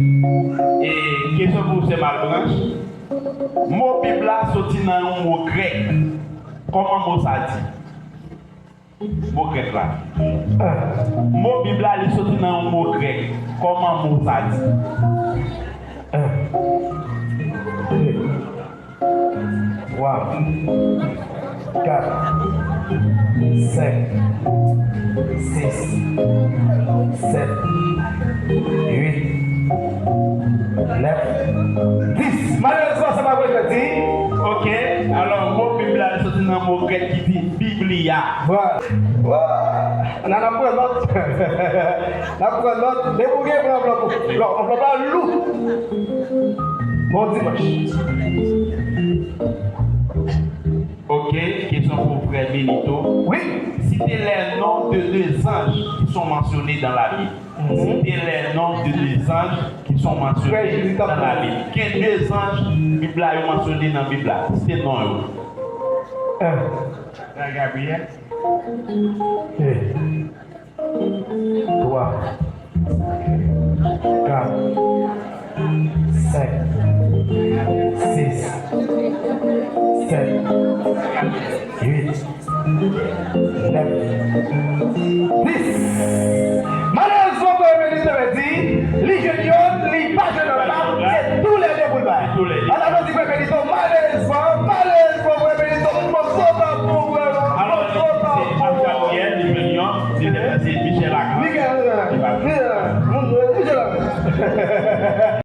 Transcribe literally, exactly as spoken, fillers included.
E kesyon pou sè Malbranche. Mo Bib la soti nan yon mo grèk. Kòman mo sa di? Mo grèk la. Mo Bib la, li soti nan yon mo grèk. Kòman mo sa di? Twa, kat, senk, sis, sèt, uit, nèf, dis. Malerezman, sa pa vre, jodi. Ok, alò, mo Bib la, li soti nan mo grèk ki di Biblia. Vwala. Vwala. N a, n ap pran nòt. N ap pran nòt. Depi w gen pran anvlòp ou. Anvlòp la lou. Bon dimanch. Ok, kesyon pou frè Benito. Wi. Citez les noms de deux anges qui sont mentionnés dans la Bible. Citez les noms de deux anges qui sont mentionnés dans la Bible. Gen de zanj Bib la yo mansyone nan Bib la. Site non yo. Frè Gabriel. Twa, kat, senk, sis, sèt, uit, nèf, dis. Malerezman, premye minit te di, li jwenn yonn,